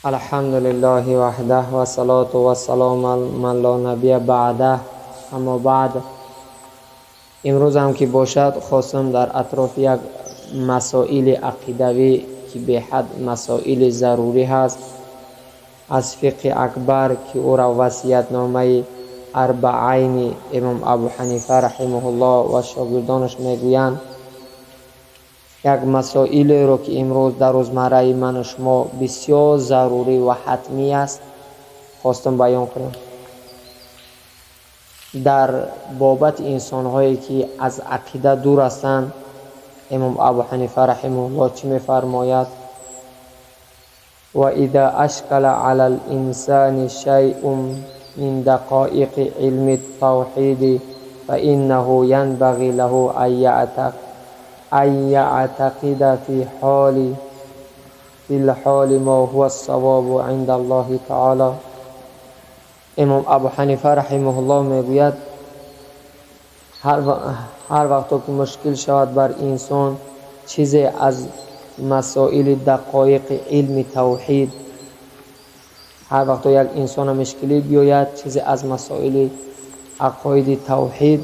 Алҳамду лиллаҳи ваҳдаҳ вассалоту вассалому ман ло набия баъдаҳ, аммо баъд. Имрӯз ҳам ки бошад, хостам дар атрофи як масоили ақидавӣ, ки беҳад масоили зарурӣ ҳаст, аз фиқҳи акбар, ки ӯро васиятномаи арбаайни имом Абу Ҳанифа раҳимаҳуллоҳ ва шогирдонаш мегӯянд, як масоилеро, ки имрӯз дар рӯзмарраи ману шумо бисёр зарурӣ ва ҳатмӣ аст, хостам баён кунам. Дар бобати инсонҳое, ки аз ақида дур ҳастанд, имом Абу Ҳанифа раҳимаҳуллоҳ чӣ мефармояд? Ва иза ашкала ала л-инсани шайъун мин дақоиқи илми т-тавҳиди фа иннаҳу янбағи лаҳу ан яътақида фи л-ҳоли мо ҳува ас-савобу инда Аллоҳи таоло. Имом Абу Ҳанифа раҳимаҳуллоҳ мегӯяд, ҳар вақто ки мушкил шавад бар инсон чизе аз масоили дақоиқи илми тавҳид, ҳар вақто як инсона мушкилӣ биёяд чизе аз масоили ақоиди тавҳид,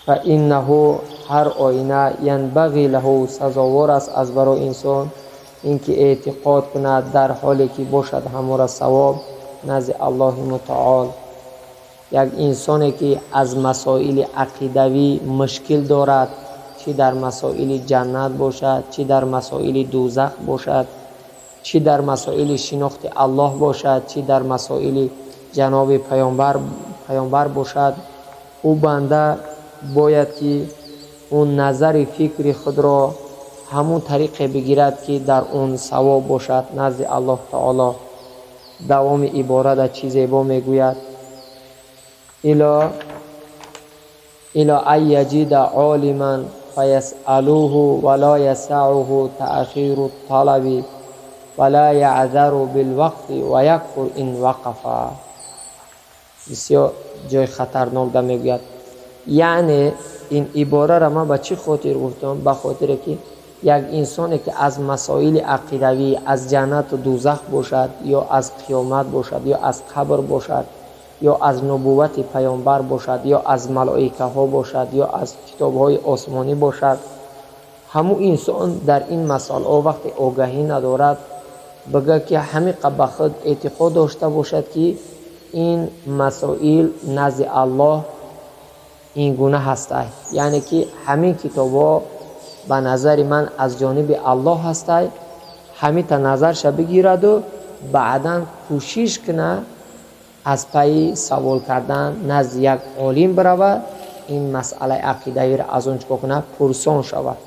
фа иннаҳу ҳар оина янбағи лаҳу сазовор аст аз барои инсон ин ки эътиқод кунад дар ҳоле ки бошад ҳамора савоб назди Аллоҳи мутаол. Як инсоне ки аз масоили ақидавӣ мушкил дорад, чӣ дар масоили ҷаннат бошад, чӣ дар масоили дӯзах бошад, чӣ дар масоили шинохти Аллоҳ бошад, чӣ дар масоили ҷаноби паёмбар бошад, ӯ банда бояд ки ӯ назари фикри худро ҳамун тариқе бигирад, ки дар он савоб бошад назди Аллоҳ таоло. Давоми иборада чӣ зебо мегӯяд: ило ан яҷида олиман фаясъалуҳу ва ло ясаъуҳу таъхиру талаби ва ла яъзару билвақфи ва якфур ин вақафа. Бисёр ҷои хатарнок да мегӯяд. Яъне ин ибораро ман ба чӣ хотир гуфтам? Ба хотире ки як инсоне ки аз масоили ақидавӣ, аз ҷаннату дӯзах бошад, ё аз қиёмат бошад, ё аз қабр бошад, ё аз нубуввати паёмбар бошад, ё аз малоикаҳо бошад, ё аз китобҳои осмонӣ бошад, ҳамун инсон дар ин масъалаҳо вақте огаҳӣ надорад, бигӯяд ки ҳамиқа ба худ эътиқод дошта бошад, ки ин масоил назди Аллоҳ ин гуна ҳастай, яъне ки ҳамин китобҳо ба назари ман аз ҷониби Аллоҳ ҳастай, ҳамита назарша бигираду баъдан кӯшиш кунад аз пайи савол кардан назди як олим биравад, ин масъалаи ақидавиро аз он чӣ кор кунад? Пурсон шавад.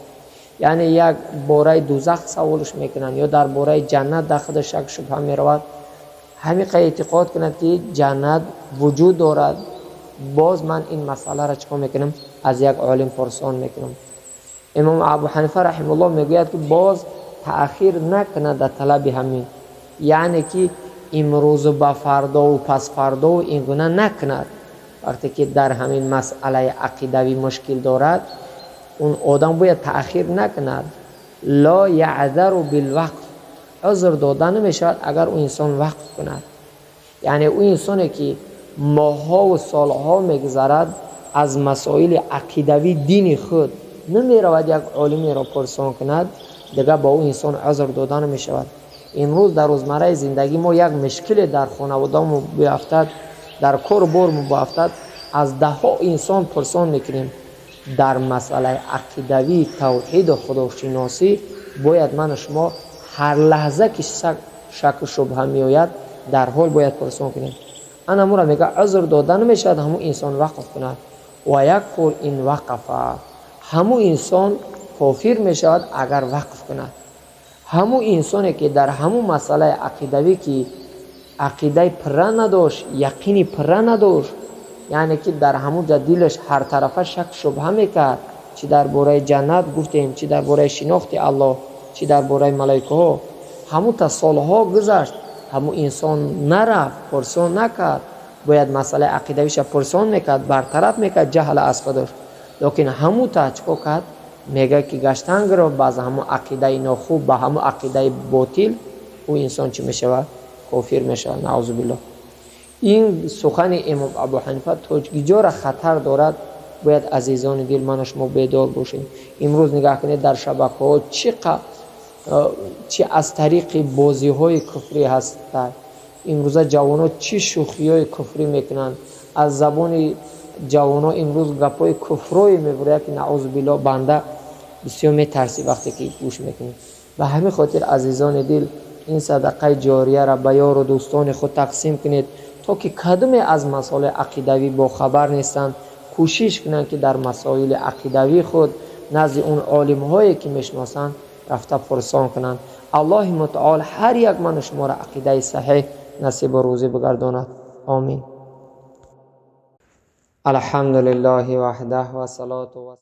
Яъне як бораи дӯзах саволш мекунанд ё дар бораи ҷаннат дар худаш шак шубҳа меравад, ҳамиқа эътиқод кунад, ки ҷаннат вуҷуд дорад, боз ман ин масъаларо чӣ кор мекунам? Аз як олим пурсон мекунам. Имом Абу Ҳанифа раҳимаҳуллоҳ мегӯяд, ки боз таъхир накунад дар талаби ҳамин, яъне ки имрӯзу ба фардову пасфардову ин гуна накунад. Вақте ки дар ҳамин масъалаи ақидавӣ мушкил дорад, он одам бояд таъхир накунад. Ло яъзару билвақф, узр дода намешавад агар ӯ инсон вақф кунад. Яъне ӯ инсоне ки моҳҳову солҳо мегузарад, аз масоили ақидавии дини худ намеравад як олимеро пурсон кунад, дигар ба ӯ инсон узр дода намешавад. Имрӯз дар рӯзмарраи зиндагӣ мо як мушкиле дар хонаводамо биафтад, дар кору бормо биафтад, аз даҳҳо инсон пурсон мекунем. Дар масъалаи ақидавии тавҳиду худошиносӣ бояд ману шумо ҳар лаҳза ки шаку шубҳа меояд, дар ҳол бояд пурсон кунем. Ана мура мега узр дода намешавад ҳамун инсон вақф кунад. Ва якфур ин вақафа, ҳамун инсон кофир мешавад агар вақф кунад. Ҳамун инсоне ки дар ҳамун масъалаи ақидавӣ, ки ақидаи пурра надошт, яқини пурра надошт, яъне ки дар ҳамун ҷа дилаш ҳартарафа шак шубҳа мекард, чӣ дар бораи ҷаннат гуфтем, чӣ дар бораи шинохти Аллоҳ, чӣ дар бораи малоикаҳо, ҳамун та солҳо гузашт, ҳамун инсон нарафт, пурсон накард, бояд масъалаи ақидавиша пурсон мекард, бартараф мекард ҷаҳла аз худаш, лекин ҳамун та чӣ кор кард? Мегӯяд ки гаштан гирифт баъз ҳамун ақидаи нохуб, ба ҳамун ақидаи ботил, Ӯ инсон чӣ мешавад? Кофир мешавад. Наъузу биллоҳ. Ин сухани имом Абу Ҳанифа то киҷора хатар дорад, бояд азизони дил ману шумо бедор бошем. Имрӯз нигаҳ кунед, дар шабакаҳо чӣ аз тариқи бозиҳои куфрӣ ҳастанд. Имрӯза ҷавонҳо чӣ шӯхиҳои куфрӣ мекунанд. Аз забони ҷавонҳо имрӯз гапҳои куфрое мебуряд, ки наъузу биллоҳ банда бисёр метарсӣ вақте ки гӯш мекунӣ. Ба ҳамин хотир азизони дил, ин садақаи ҷорияро ба ёру дӯстони худ тақсим кунед, то ки кадоме аз масоили ақидавӣ бохабар нестанд, кӯшиш кунанд, ки дар масоили ақидавии худ назди он олимҳое ки мешиносанд рафта пурсон кунанд. Аллоҳи мутаол ҳар як ману шуморо ақидаи саҳеҳ насибу рӯзӣ бигардонад. Омин. Алҳамду лиллаҳи ваҳдаҳ ва салоту ва